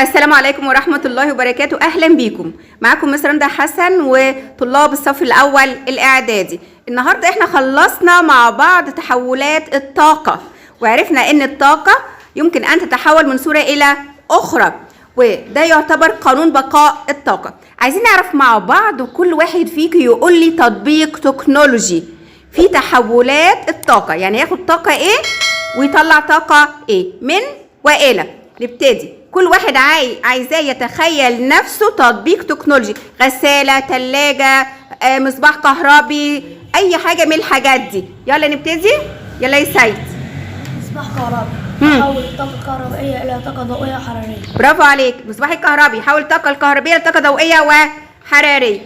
السلام عليكم ورحمة الله وبركاته. أهلا بيكم، معاكم مس رندا حسن وطلاب الصف الأول الإعدادي. النهاردة احنا خلصنا مع بعض تحولات الطاقة، وعرفنا إن الطاقة يمكن أن تتحول من صورة إلى أخرى، وده يعتبر قانون بقاء الطاقة. عايزين نعرف مع بعض، وكل واحد فيكم يقول لي تطبيق تكنولوجي في تحولات الطاقة، يعني ياخد طاقة إيه ويطلع طاقة إيه من وإلى. نبتدي، كل واحد عايزاه يتخيل نفسه تطبيق تكنولوجي، غسالة، تلاجة، مصباح كهربي، أي حاجة من الحاجات دي. يلا نبتدي، يلا يا سيد. مصباح كهربي يحول الطاقة الكهربائية إلى طاقة ضوئية حرارية. برافو عليك. مصباح الكهربي يحول الطاقة الكهربية لطاقة ضوئية وحرارية.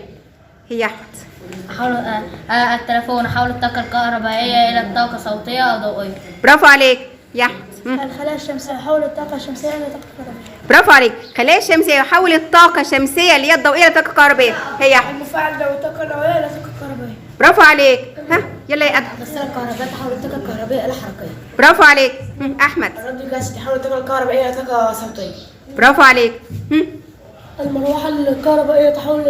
هي أحمد. حول التلفون حول الطاقة الكهربائية إلى طاقة صوتية أو ضوئية. برافو عليك يا أحمد. الخلايا الشمسية يحول الطاقة الشمسية إلى طاقة كهربائية. برافو عليك. خلايا الشمسية يحول الطاقة الشمسية اللي هي الضوئية لطاقة كهربية. هي أحمد. المفاعل ده الطاقة النووية إلى طاقة كهربائية. برافو عليك. ها يلا يا أدهم. الغسالة الكهربائية تحول الطاقة الكهربائية إلى حركية. برافو عليك. أحمد. الراديو كاسيت يحول الطاقة الكهربائية إلى طاقة صوتية. برافو عليك. المروحة الكهربائية تحول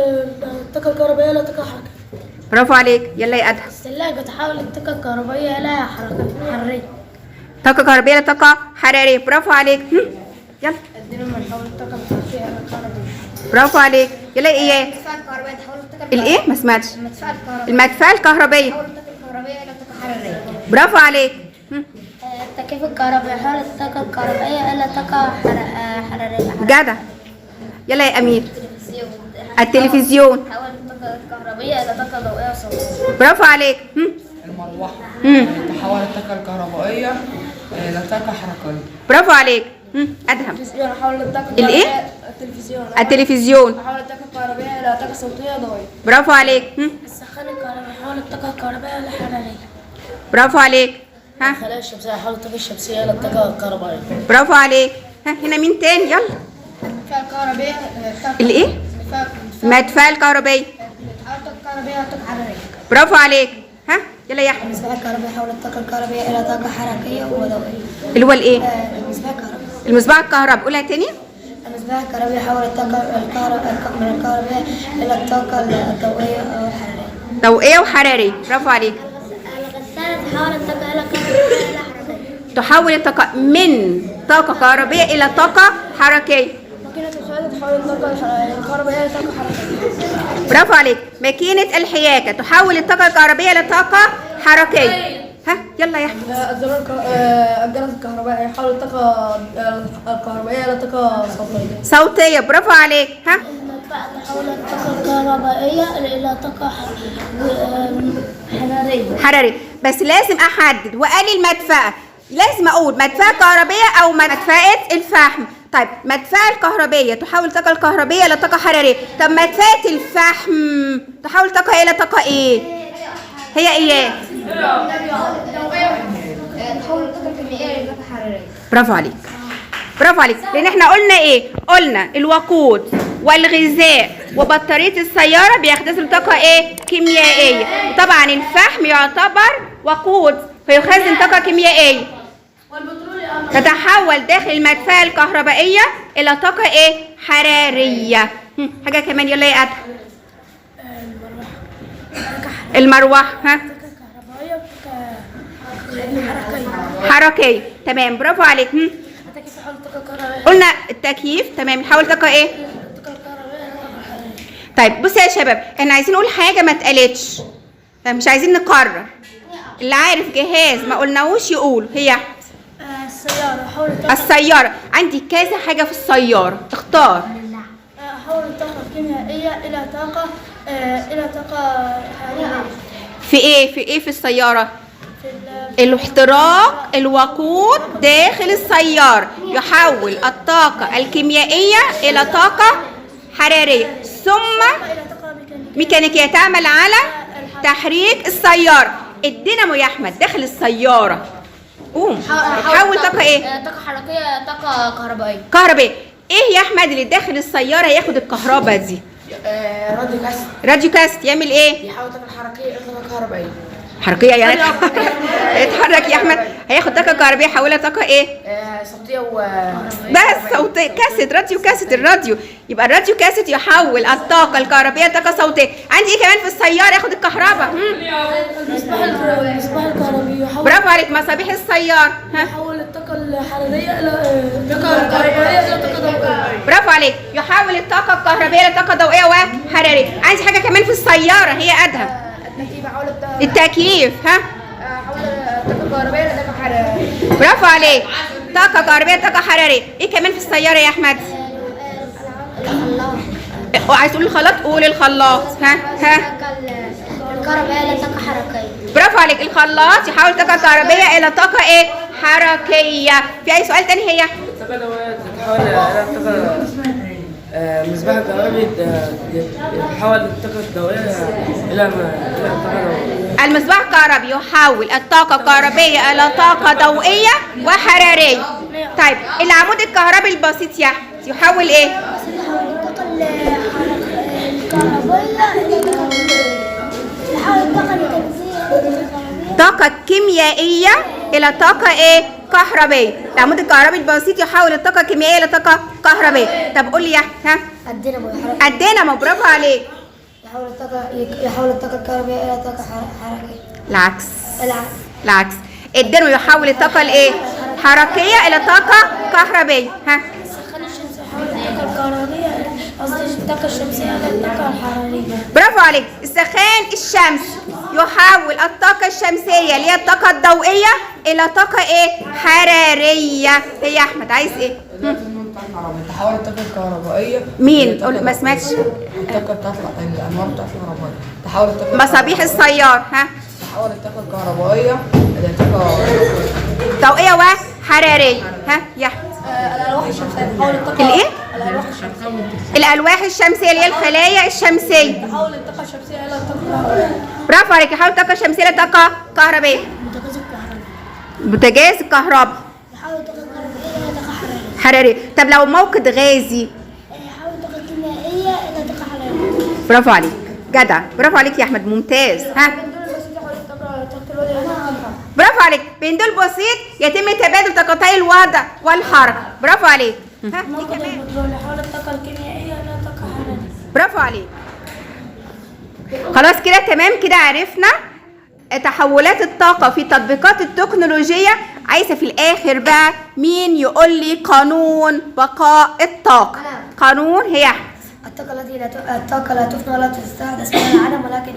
الطاقة الكهربائية إلى طاقة حركية. برافو عليك. يلا يا أدهم. الثلاجة تحول الطاقة الكهربائية إلى حركة حرارية. طاقة كهربية لطاقة حرارية. برافو عليك. يلا. الدينامو يحول الطاقة الحرارية إلى كهربائية. برافو عليك. يلا يا إياد. المدفأة الكهربائية تحول الطاقة الإيه؟ ما سمعتش. المدفأة الكهربائية المدفأة الكهربية. تحول الطاقة الكهربائية إلى طاقة حرارية. برافو عليك. التكييف الكهربائي يحول الطاقة الكهربائية إلى طاقة حرارية. جدع. يلا يا أمير. التلفزيون. التلفزيون. تحول الطاقة الكهربائية إلى طاقة ضوئية وصوتية. برافو عليك. المروحة تحول الطاقة الكهربائية إلى طاقة حركية. برافو عليك. أدهم. التلفزيون يحول الطاقة الإيه؟ التلفزيون. التلفزيون. يحول الطاقة الكهربائية إلى طاقة صوتية ضوئية. برافو عليك. السخان الكهربائي يحول الطاقة الكهربائية إلى حرارية. برافو عليك. ها الخلايا الشمسية يحول الطاقة الشمسية إلى الطاقة الكهربائية. برافو عليك. ها هنا مين تاني؟ يلا. المدفأة الكهربائية. الإيه؟ المدفأة الكهربية. تحول الطاقة الكهربائية إلى طاقة حرارية. برافو عليك. ها يلا يا أحمد. المصباح الكهربائي يحول الطاقة الكهربائية إلى طاقة حركية وضوئية. اللي هو الإيه؟ المصباح الكهربائي. المصباح الكهربي. قولها تاني. المصباح الكهربائي يحول الطاقة من الكهربائية إلى الطاقة الضوئية أو الحرارية. ضوئية وحرارية. برافو عليك. الغسالة تحول الطاقة إلى كهربائية إلى حركية. تحول الطاقة من طاقة كهربية إلى طاقة حركية. ماكينة الخياطة تحول الطاقة الكهربائية إلى طاقة حركية. برافو عليك. ماكينة الحياكة تحول الطاقة الكهربية إلى طاقة حركية. ها يلا يا أحمد. الجرس الكهربائي يحول الطاقة الكهربائية إلى طاقة صوتية. صوتية. برافو عليك. ها المدفأة تحول الطاقة الكهربائية إلى طاقة حرارية. حرارية. بس لازم أحدد، وقال المدفأة لازم أقول مدفأة كهربية أو مدفأة الفحم. طيب مدفأة الكهربية تحول الطاقة الكهربية إلى طاقة حرارية. طب مدفأة الفحم تحول طاقة إلى طاقة إيه؟ هي إيه؟ تحول الطاقة الكيميائية إلى طاقة حرارية. برافو عليك. برافو عليك. لأن احنا قلنا إيه؟ قلنا الوقود والغذاء وبطارية السيارة بيختزلوا طاقة إيه؟ كيميائية. وطبعا الفحم يعتبر وقود فيخزن طاقة كيميائية. تتحول داخل المدفأة الكهربائية إلى طاقة إيه؟ حرارية. حاجة كمان يلا يا أدهم. المروحة. ها كهربائية وطاقة حركية. حركية. تمام برافو عليك. التكييف يحول الطاقة الكهربائية. قلنا التكييف. تمام يحول طاقة إيه؟ الطاقة الكهربائية إلى طاقة حرارية. طيب بصوا يا شباب، احنا عايزين نقول حاجة ما اتقالتش، فمش عايزين نكرر. اللي عارف جهاز ما قلناهوش يقول. هي السيارة حول الطاقة. السيارة. عندي كذا حاجة في السيارة، اختار. حول الطاقة الكيميائية إلى طاقة إلى طاقة حرارية. في ايه؟ في ايه في السيارة؟ في الاحتراق الوقود داخل السيارة يحول الطاقة الكيميائية إلى طاقة حرارية ثم إلى طاقة ميكانيكية. ميكانيكية تعمل على تحريك السيارة. الدينامو يا أحمد داخل السيارة، قوم تحول طاقة ايه؟ طاقة حركية، طاقة كهربائية. كهربائية. ايه يا أحمد اللي داخل السيارة ياخد الكهرباء دي؟ راديو كاسيت راديو كاست يعمل ايه؟ يحول الطاقة الحركية إلى طاقة كهربائية. حركية يعني اتحرك يا احمد. هياخد طاقة كهربيه يحولها طاقة ايه؟ صوتية و بس صوتية. كاسيت راديو، كاسيت الراديو. يبقى الراديو كاسيت يحول الطاقة الكهربيه طاقة صوتية. عندي ايه كمان في السيارة ياخد الكهرباء؟ المصباح الكهربي يحول برافو عليك. مصابيح السيارة. ها. يحول الطاقة الحرارية إلى الطاقة الكهربائية إلى طاقة ضوئية. برافو عليك، يحول الطاقة الكهربائية لطاقة ضوئية وحرارية. عندي حاجة كمان في السيارة هي أدهم. التكييف حول التكييف. ها. حول الطاقة الكهربائية لطاقة حرارية. برافو عليك، طاقة كهربائية طاقة حرارية. ايه كمان في السيارة يا أحمد؟ الخلاط. عايز تقول الخلاط؟ قول الخلاط. ها ها. الكهربائية إلى طاقة حركية. برافو عليك، الخلاط يحول طاقة كهربية إلى طاقة ايه؟ حركية. في أي سؤال تاني؟ هي الطاقة الضوئية تتحول إلى طاقة، المصباح الكهربي يتحول الطاقة الضوئية إلى طاقة ضوئية. المصباح الكهربي يحول الطاقة الكهربية إلى طاقة ضوئية وحرارية. طيب العمود الكهربي البسيط يا أحمد يحول ايه؟ يحول الطاقة الكهربائية إلى طاقة، يحول الطاقة الميكانيكية إلى طاقة كهربائية. طاقة كيميائية إلى طاقة إيه؟ كهربية. العمود الكهربي البسيط يحول الطاقة الكيميائية إلى طاقة كهربية. طب قول لي يا أحمد. ها. الدينامو يحول الدينامو. برافو عليك. يحول الطاقة الكهربائية إلى طاقة حركية. العكس. العكس. العكس. الدينامو يحول الطاقة الإيه؟ حركية إلى طاقة كهربية. ها. سخان الشمس يحول الطاقة الكهربائية، قصدي الطاقة الشمسية إلى الطاقة الحرارية. برافو عليك. السخان الشمسي يحول الطاقة الشمسية اللي هي الطاقة الضوئية إلى طاقة إيه؟ حرارية. هي يا أحمد عايز إيه؟ تحول الطاقة الكهربائية مين؟ إلى طاقة قول- ما سمعتش. الطاقة بتاعت الأنوار بتاعت الكهربائية تحول الطاقة مصابيح السيار. ها. تحول الطاقة الكهربائية إلى طاقة ضوئية وحرارية. ها يا أحمد. الألواح الشمسية تحول الطاقة الإيه؟ الألواح الشمسية الألواح الشمسية اللي هي الخلايا الشمسية. تحول الطاقة الشمسية إلى طاقة كهربائية. برافو عليك، يحول الطاقة الشمسية لطاقة كهربائية. البوتاجاز الكهربائي بوتاجاز كهربي يحول الطاقة الكهربائية إلى طاقة حرارية. حرارية. طب لو موقد غازي؟ يحول الطاقة الكيميائية إلى طاقة حرارية. برافو عليك، جدع. برافو عليك يا أحمد، ممتاز. ها. البندول البسيط يحول الطاقة طاقة الوضع إلى طاقة حرارية. برافو عليك، بندول بسيط يتم تبادل طاقتي الوضع والحركة. برافو عليك. ها إيه موقد كمان؟ البترول يحول الطاقة الكيميائية إلى طاقة حرارية. برافو عليك. خلاص كده تمام، كده عرفنا تحولات الطاقة في تطبيقات التكنولوجية. عايزة في الآخر بقى مين يقول لي قانون بقاء الطاقة؟ قانون هي أحمد. الطاقة التي لا الطاقة لا تفنى ولا تستحدث من العدم، ولكن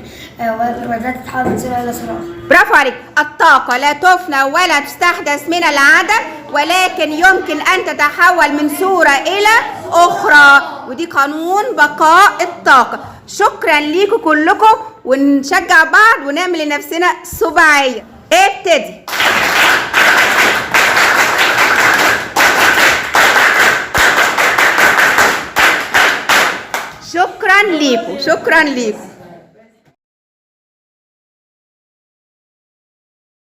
ولا تتحول من صورة إلى صورة أخرى. برافو عليك. الطاقة لا تفنى ولا تستحدث من العدم، ولكن يمكن أن تتحول من صورة إلى أخرى، ودي قانون بقاء الطاقة. شكرا ليكم كلكم، ونشجع بعض ونعمل لنفسنا سباعية. ابتدي. شكرا ليكم، شكرا ليكم.